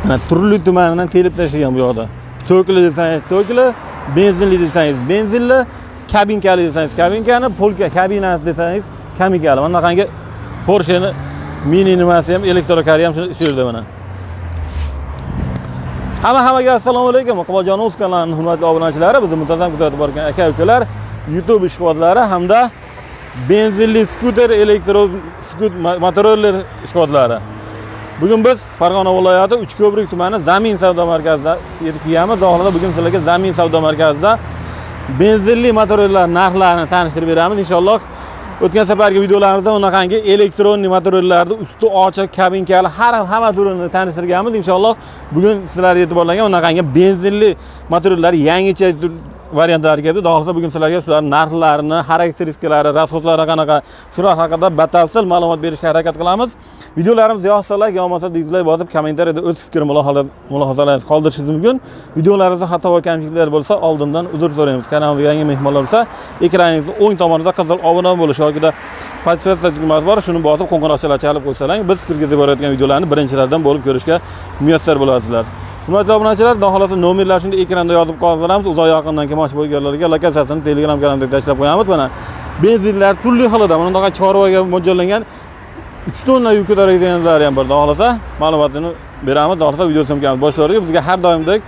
Mana turli tumanidan telib tashlagan bu yoqda. Tokli desangiz tokli, benzinli desangiz benzinli, kabinkali desangiz kabinkani, polka kabinasi desangiz kabinkali. Mana bunaqangi Porsche'ni mini nimasi ham, elektrokari ham shu yerda mana. Hammaga assalomu alaykum. Iqboljon Uz kanalining hurmatli obunachilari, bizni muntazam kuzatib borgan aka ukalar, YouTube ishqibozlari hamda benzinli skuter, elektro skut motoroller ishqibozlari. Bugun biz Farg'ona viloyati Uchko'prik tumani Zamin savdo markazida yetib kelganmiz. Xohlasa, bugun sizlarga Zamin savdo markazida benzinli motorollerlar narxlarini tanishtirib beramiz inshaalloh. O'tgan safargi videolarimizda unaqangi электронный motorollerlarni usti ochiq, kabinkali har xil hamma turini tanishtirganmiz. Inshaalloh, bugun sizlarga e'tiborlangan unaqangi benzinli motorollerlar yangicha variantlari keldi. Xudo xohlasa, bugun sizlarga shularning narxlarini, xarakteristikalari, расход lari qanaqa, shular haqida batafsil ma'lumot berishga harakat qilamiz. Videolarimiz yoqsa like, yoqmasa дизлайк bosib, kommentariyada o'z fikr mulohazalaringizni qoldirishingiz mumkin. Videolarimizda xato va kamchiliklar bo'lsa, oldindan uzr so'raymiz. Kanalimizga yangi mehmonlar bo'lsa, ekraningizni o'ng tomonida qizil obuna bo'lish yoki подписаться tugmasi bor, shuni bosib, qo'ng'iroqchalar chalib qo'ysalar, biz kirgizib borayotgan videolarni birinchilardan bo'lib ko'rishga muyassar bo'lasizlar. Hurmatli obunachilar, xudo xohlasa, nomerlar shunday ekranda yozib qoldiramiz. Uzoq yaqindan kelmoqchi bo'lganlarga lokatsiyasini Telegram kanalimizga tashlab qo'yamiz. Mana benzinlar turli xilida, mana bunaqa chorvaga mo'ljallangan 3 tonna yuk ko'taradiganlari ham bor. Xudo xohlasa, ma'lumotini beramiz. Xudo xohlasa, video съёмка miz boshlayverdik. Bizga har doimdek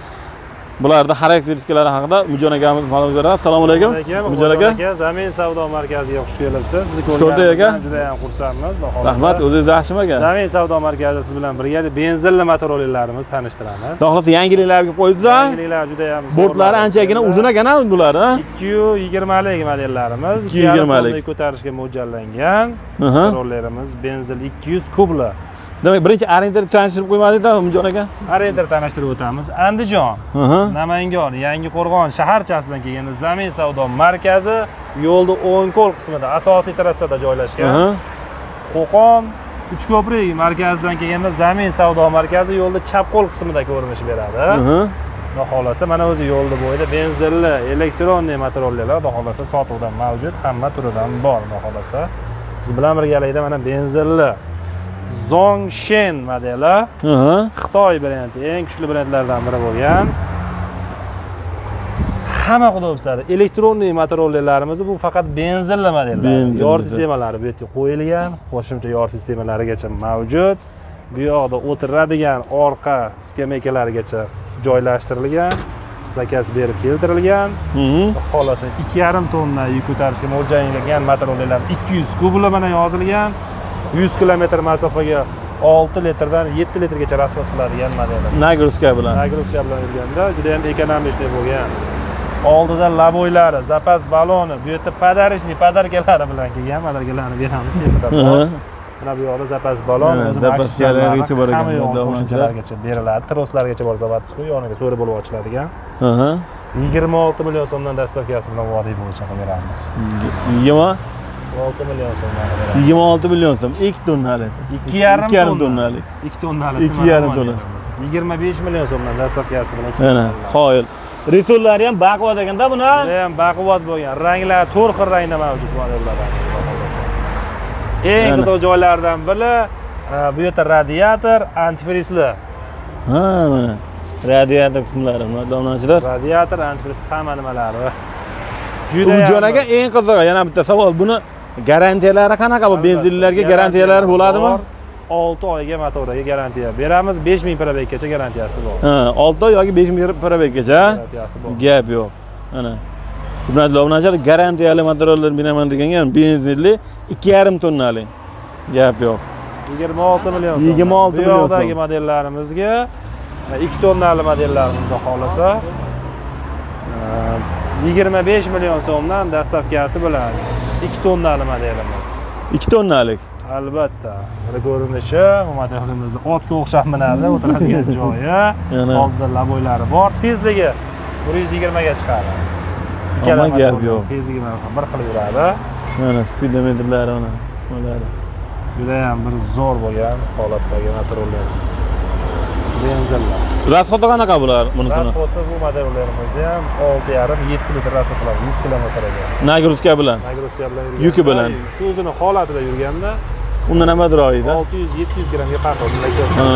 bularni xarakteristikalari haqida Mujon akamiz ma'lumot beradi. Assalomu alaykum. Mujon aka. Aka, Zamin savdo markaziga xush kelibsiz. Sizni Xush ko'rdik, aka. ko'rganimizdan juda ham xursandmiz. Xudo xohlasa. Rahmat, o'zingiz yaxshimi, aka? Zamin savdo markazi siz bilan birga benzinli motorollerlarimizni tanishtiramiz. Xudo xohlasa, yangiliklarga qo'yibsiz. Yangiliklar juda ham zo'r. Bortlari anchagina uzun ekan a bular, ha? 220lik modellarimiz, 220 lik. 2,5 ko'tarishga mo'ljallangan motorollerimiz benzin 200 kubli. Demak, birinchi Orientir tanishtirib qo'ymadik-da, Mujon aka. Orientir tanishtirib o'tamiz. Andijon, Namangan, Yangiqo'rg'on shaharchasidan kelgan Zamin savdo markazi yo'lni o'ng qo'l qismida, asosiy trassada joylashgan. Qo'qon, Uchko'prik markazidan kelganda Zamin savdo markazi yo'lda chap qo'l qismida ko'rinish beradi. Xudo xohlasa, mana o'zi yo'lni bo'yida benzinli, электронный motorollerlar, xudo xohlasa, sotuvda mavjud, hamma turidan bor, xudo xohlasa. Siz bilan birgalikda mana benzinli Zongshen modeli, Xitoy brendi, eng kuchli brendlardan biri bo'lgan. Hamma xudo электронный motorollerlarimiz bu faqat benzinli modellar. Benzinli. Yor sistemalari bu yerga qo'yilgan, qo'shimcha yor sistemalarigacha mavjud. Bu yoqda o'tiradigan orqa skameykalarigacha joylashtirilgan, заказ berib keltirilgan. Xohlasa, 2,5 tonna yuk ko'tarishga mo'ljallangan motorollerlar 200 kubli mana yozilgan. 100 kilometr masofaga 6 litrdan 7 litrgacha расход qiladigan model. Нагрузка bilan. Нагрузка bilan yurganda juda ham экономичный bo'lgan. Oldida лобовой lari, запас baloni, bu yerda подарочный подарка lari bilan kelgan, подарка larni beramiz, sefida bor. Mana bu yoqda запас balon, Mana, o'zini запаска larigacha bor ekan, hamma yo'q obunachilar. qo'shimchalargacha beriladi. Troslargacha bor, заводской, yoniga so'ri bo'lib ochiladigan. 26 million so'mdan доставка si bilan vodiy bo'yicha qilib beramiz. 20 6 million so'mdan qilib beramiz. 26 million so'm, 2 tonnalik. 2,5 2,5 tonna. Tonnalik. 2 tonnali. 2,5 tonna. 25 million so'mdan доставка si bilan. Mana, qoyil. Resorlari ham baquvvat ekanda buni. Juda ham baquvvat bo'lgan. Ranglar to'rt xil rangda mavjud modellar. Xudo xohlasa. Eng Mana. qiziq joylaridan biri bu yerda radiator, antifrizli. Ha, mana. Radiator qismlari, obunachilar. Radiator, antifriz, hamma nimalari. Juda Umidjon aka, eng qizig'i, yana bitta savol. Buni garantiyalari qanaqa bu benzinlarga garantiyalari bo'ladimi? 6 oyga motorga garantiya beramiz, 5000 пробег gacha garantiyasi bor. Ha, 6 oy yoki 5000 пробег gacha. Garantiyasi bor. Gap yo'q. Mana. Hurmatli obunachilar, garantiyali motorlar beraman deganga benzinli 2,5 tonnali. Gap yo'q. 26 million so'm. 26 Bu million yoqdagi so'm. modellarimizga 2 tonnali modellarimizda xohlasa 25 million so'mdan доставка si bilan 2 tonnali modelimiz. 2 tonnalik. Albatta. Buni ko'rinishi, bu modelimiz otga o'xshab minadi, o'tiradigan joyi, Yana. oldida лобовой lari bor, tezligi 120 ga chiqadi. Ikkala Ammo gap motorimiz yo'q. tezligi bir xil yuradi. Mana spidometrlari, mana. Nimalari. Juda ham bir zo'r bo'lgan holatdagi motorlarimiz. Benzinlar. Расход i qanaqa bular bunisini? Расход i bu modellarimizni ham 6,5-7 litr расход qiladi 100 kilometrga. Нагрузка bilan. Нагрузка bilan yurganda, Yuki bilan. O'zini holatida yurganda Undan ham ozroq edi. 600-700 grammga farq. Ha.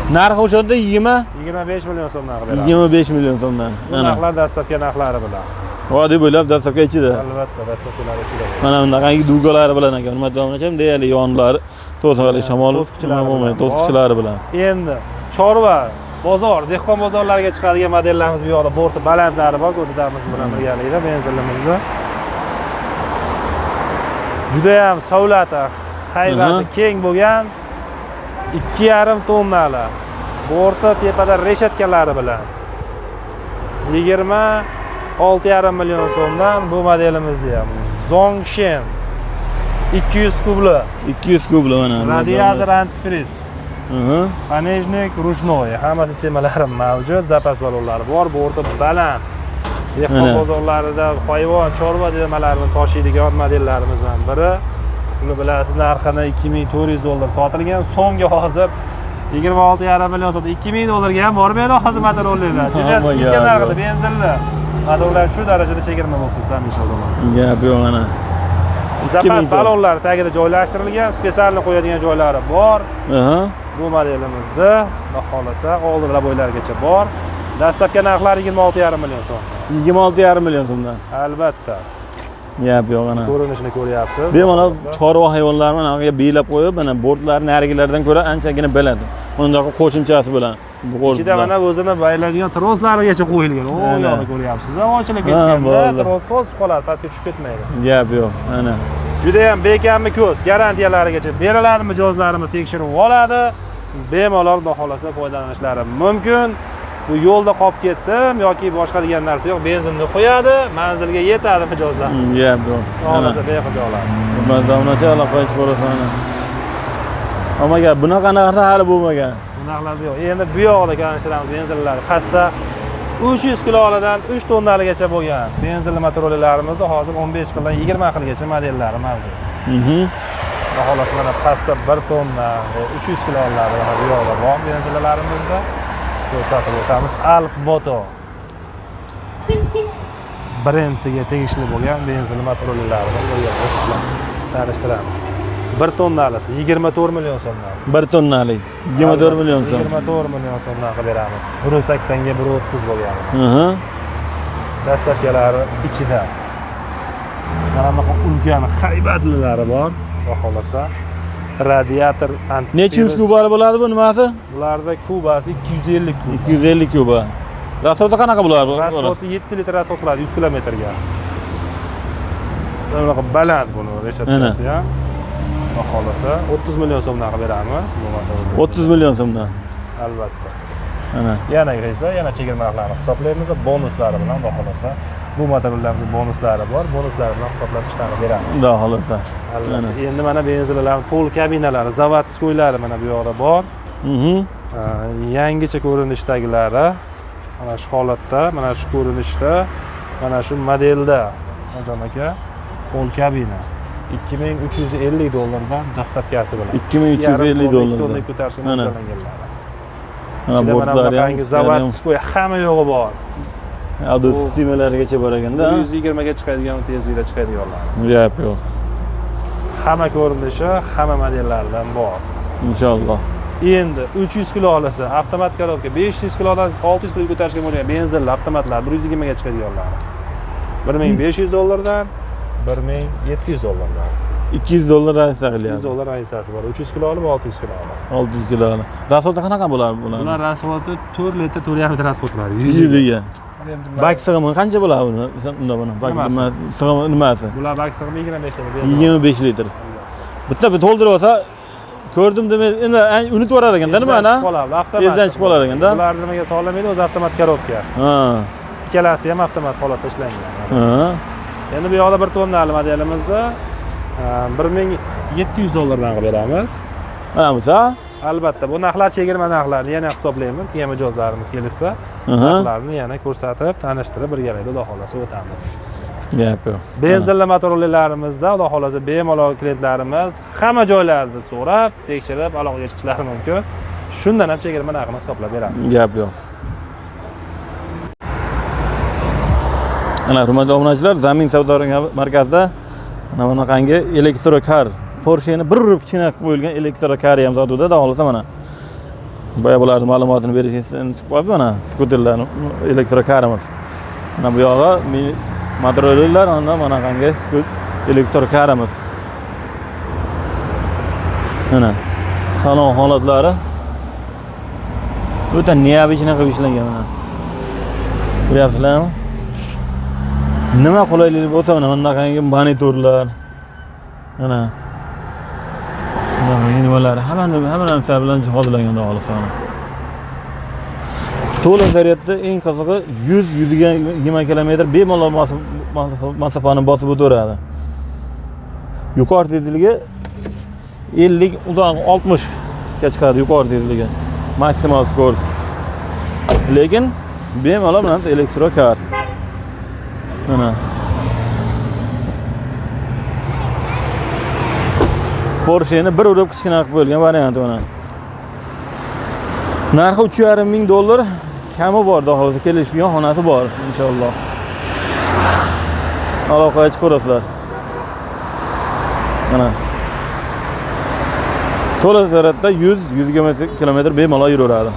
xohlasa. Narxi o'shanda 20 25 million so'mdan qilib beramiz. 25 million so'mdan. Bu Mana. narxlar dastlabki narxlari bilan. Vodiy bo'ylab dastlabki ichida. Albatta, dastlabkilari ichida. Mana bunaqangi dugalari bilan ekan. Hurmatli obunachilar, deyarli yonlari to'sqali shamol to'siqchilari nima bo'lmaydi, bilan. to'siqchilari bilan. Endi chorva bozor, dehqon bozorlariga chiqadigan modellarimiz bu yoqda borti balandlari bor, ko'rsatamiz siz bilan birgalikda benzinlimizda. Juda ham savlati, haybati keng bo'lgan 2,5 tonnali borti tepada reshetkalari bilan 26,5 million so'mdan bu modelimizni ham Zongshen 200 kubli, 200 kubli mana. Radiator antifriz, Понижник ручной, hamma sistemalari mavjud, zapas ballonlari bor, borti baland. Dehqon bozorlarida hayvon, chorva nimalarini toshiydigan modellarimizdan biri. Buni bilasiz, narxini 2400 dollar sotilgan, so'nggi hozir 26,5 million so'm, 2000 dollarga ham bormaydi hozir motorollerlar. Juda Hamma скидка gap narxida yo'q. Benzinli. Motorlar shu darajada chegirma bo'lib turibdi Zamin savdo. Gap yo'q mana. Zapas 2000 ballonlar tagida joylashtirilgan, специально qo'yadigan joylari bor. Bu modelimizda xudo xohlasa oldi bo'ylarigacha bor. Dastlabki narxlari 26,5 million so'm. 26,5 million so'mdan. Albatta. Gap yo'q ana. Ko'rinishini ko'ryapsiz. Bemalol Xudo xohlasa. Chorva hayvonlarini mana bu belab qo'yib, mana bortlari narigilardan ko'ra anchagina baland. Undaqa qo'shimchasi bilan. Bu bort Ichida bilan. mana o'zini baylaydigan troslarigacha qo'yilgan. O Ana. yoqni ko'ryapsiz. Ochilib Ha, ketganda bo'ldi. tros to'sib qoladi, pastga tushib ketmaydi. Gap yo'q. Ana. Juda ham bekammi ko'z, garantiyalarigacha beriladi, mijozlarimiz tekshirib oladi. Bemalol xudo xohlasa foydalanishlari mumkin. Bu yo'lda qolib ketdim yoki boshqa degan narsa yo'q. Benzinni qo'yadi, manzilga yetadi mijozlar. Gap yo'q. Ana. Xohlasa bexijolat. Hurmatli obunachilar, aloqaga chiqib borasan ana. Ammo gap bunaqa narxlar hali bo'lmagan. Bunaqalar yo'q. Endi bu yoqda tanishtiramiz benzinlar. Pastda 300 kilolidan 3 tonnaligacha bo'lgan benzinli motorollarimiz hozir 15 xildan 20 xilgacha modellari mavjud. Xudo xohlasa mana pastda 1 tonna 300 kilolari mana bu yoqda bor benzinlarimizda. Ko'rsatib o'tamiz. Alp Moto brendiga tegishli bo'lgan benzinli motorollarni birgalikda bilan tanishtiramiz. 1 tonnalisi 24 million so'mdan. 1 tonnalik 24 million so'm. 24 million so'mdan qilib beramiz. 180 ga 130 bo'lgan. Dastavkalari ichida. Mana bunaqa ulkan haybatlilari bor. Xudo xohlasa. Radiator antifriz. Necha yuz kubali bo'ladi bu nimasi? Bularda kubasi 250 kub. 250 kuba. Расход i qanaqa bular? Расход i 7 litr расход qiladi 100 kilometrga. Mana bunaqa baland buni reshetkasi ham. Xudo xohlasa 30 million so'mdan qilib beramiz bu motorni. 30 million so'mdan. Albatta. Ana. Yana esa yana chegirma narxlarni hisoblaymiz, bonuslari bilan xudo xohlasa. Bu motorlarimizni bonuslari bor, bonuslari bilan hisoblab chiqarib beramiz. Xudo xohlasa. Albatta. Ana. Endi mana benzinlar, pol kabinalari, заводской lari mana bu yoqda bor. Yangicha ko'rinishdagilari mana shu holatda, mana shu ko'rinishda, mana shu modelda Jon aka, pol kabina 2350 dollardan доставка si bilan. 2350 dollardan. Tonna ko'tarishga Mana. mo'ljallanganlari. Mana Ichida mana bortlari ham, bunaqangi заводской hamma yo'g'i bor. Audio sistemalarigacha bor ekanda. 120 ga chiqadigan tezlikda chiqadiganlar. Gap yo'q. Hamma ko'rinishi, hamma modellaridan bor. Inshaalloh. Endi 300 kilo olsa, avtomat коробка, 500 kilodan 600 kilo ko'tarishga bo'lgan benzinli avtomatlar 120 ga chiqadiganlar. 1500 dollardan, 1700 dollardan. 200 dollar разница 100 qilyapti. Dollar разница si bor. 300 kilo olib, 600 kilo olib. 600 kilo. Расход i qanaqa bo'ladi bular? Bular расход i 4 litr, 4,5 litr расход qiladi. 100 ga. Bak sig'imi qancha bo'ladi buni? Unda buni bak Nimasi? Nima sig'imi nimasi? Bular bak sig'imi 25 litr. 25 litr. Bitta bir to'ldirib olsa ko'rdim demay endi unutib yuborar ekanda nimani? Esdan chiqib qoladi, avtomat. Esdan chiqib qolar ekanda. Bular nimaga solinmaydi, o'zi avtomat коробка. Ikkalasi ham avtomat holatda ishlangan. Endi bu yoqda 1 tonnali modelimizda 1700 dollardan qilib beramiz. Mana bo'lsa? Albatta, bu narxlar chegirma narxlarni yana hisoblaymiz. Keyin mijozlarimiz kelishsa, narxlarni yana ko'rsatib, tanishtirib birgalikda xudo xohlasa o'tamiz. Gap yo'q. Benzinli motorlarimizda xudo xohlasa bemalol klientlarimiz hamma joylarda so'rab, tekshirib, aloqaga chiqishlari mumkin. Shundan ham chegirma narxini hisoblab beramiz. Gap yo'q. Mana hurmatli obunachilar, Zamin savdo markazida mana bunaqangi elektrokar, Porsche'ni bir urib kichkina qilib qo'yilgan elektrokari ham sotuvda, xudo xohlasa mana. Boya bularni ma'lumotini berishni chiqib qolibdi mana skuterlarni elektrokarimiz. Mana bu yog'i motorollerlar, unda manaqangi elektrokarimiz. Mana salon holatlari o'ta необычный qilib ishlangan mana. Ko'ryapsizlarmi? Nima qulaylik bo'lsa mana bunaqangi monitorlar. Mana bunaqangi nimalar, hamma narsa bilan jihozlangan xudo xohlasa mana. To'la zaryadda eng qizig'i 100-120 kilometr bemalol masofani bosib o'taveradi. Yuqori tezligi 50, uzoq 60 ga chiqadi yuqori tezligi. Maksimal скорость. Lekin bemalol mana elektrokar. Mana. Porsche'ni bir urib kichkina qilib qo'yilgan varianti mana. Narxi 3,5 ming dollar, kami bor, xudo xohlasa kelishgan xonasi bor inshaalloh. Aloqaga chiqaverasizlar. Mana. To'la zaryadda 100-120 kilometr bemalol yuraveradi.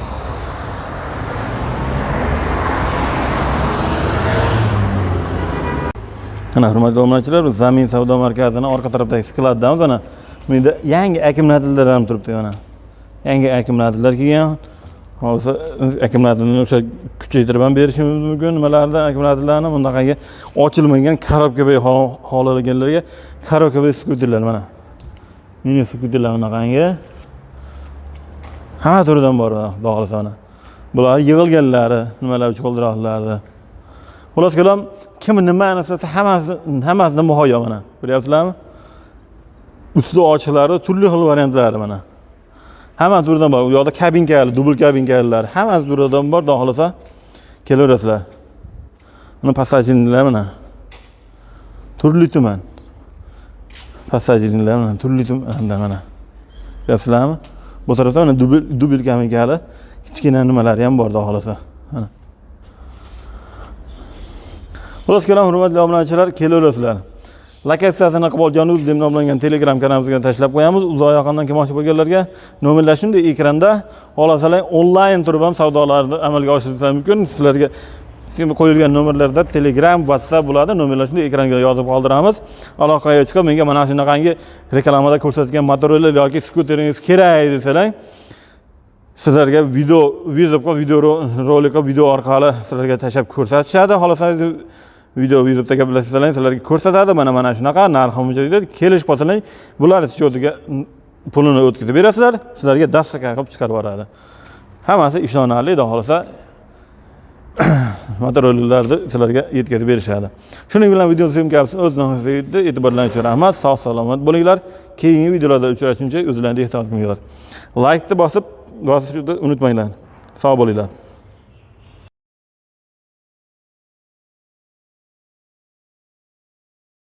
Mana hurmatli obunachilar, biz Zamin savdo markazini orqa tarafidagi skladdamiz. Mana bu yerda yangi akkumulyatorlar ham turibdi mana. Yangi akkumulyatorlar kelgan. Hozir akkumulyatorni o'sha kuchaytirib ham berishimiz mumkin. Nimalardan akkumulyatorlarni bunaqangi ochilmagan korobka xohlaganlarga korobka skuterlar mana. Mini skuterlar bunaqangi. Hamma turidan bor, xudo xohlasa mana. Bular yig'ilganlari, nimalar uchun qo'ldiroqlardi. Xullas kalom, kim nimani istasa hammasidan muhayyo mana. Ko'ryapsizlarmi? Usti ochiqlari, turli xil variantlari mana. Hamma turidan bor. U yoqda kabinkali, dubl kabinkalar, hamma turidan bor, xudo xohlasa kelaverasizlar. Mana passajirlar mana. Turli tuman. Passajirlar mana turli tumandan mana. Ko'ryapsizlarmi? Bu tarafda mana dubl kabinkali kichkina nimalari ham bor, xudo xohlasa. Mana. Xullas kalom, hurmatli obunachilar, kelaverasizlar. Lokatsiyasini Iqboljon uz deb nomlangan Telegram kanalimizga tashlab qo'yamiz. Uzoq yaqindan kelmoqchi bo'lganlarga nomerlar shunday ekranda. Xohlasalar onlayn turib ham savdolarni amalga oshirishlari mumkin. Sizlarga qo'yilgan nomerlarda Telegram, WhatsApp bo'ladi. Nomerlar shunday ekranga yozib qoldiramiz. Aloqaga chiqib, menga mana shunaqangi reklamada ko'rsatgan motoroller yoki skuteringiz kerak desalar, sizlarga video, vizib qilib, video rolik qilib, video orqali sizlarga tashlab ko'rsatishadi. Xohlasangiz video vizibda gaplashsalar sizlarga ko'rsatadi. Mana shunaqa narxi buncha deydi. Kelishib qolsalar, bular счётiga pulini o'tkazib berasizlar, sizlarga dastakan qilib chiqarib yuboradi. Hammasi ishonarli, xudo xohlasa motorollerlarni sizlarga yetkazib berishadi. Shuning bilan video syomkamiz o'z nihoyasiga yetdi. E'tiborlaringiz uchun rahmat. Sog' salomat bo'linglar. Keyingi videolarda uchrashguncha o'zlaringizni ehtiyot qilinglar. Laykni bosishni unutmanglar. Sog' bo'linglar.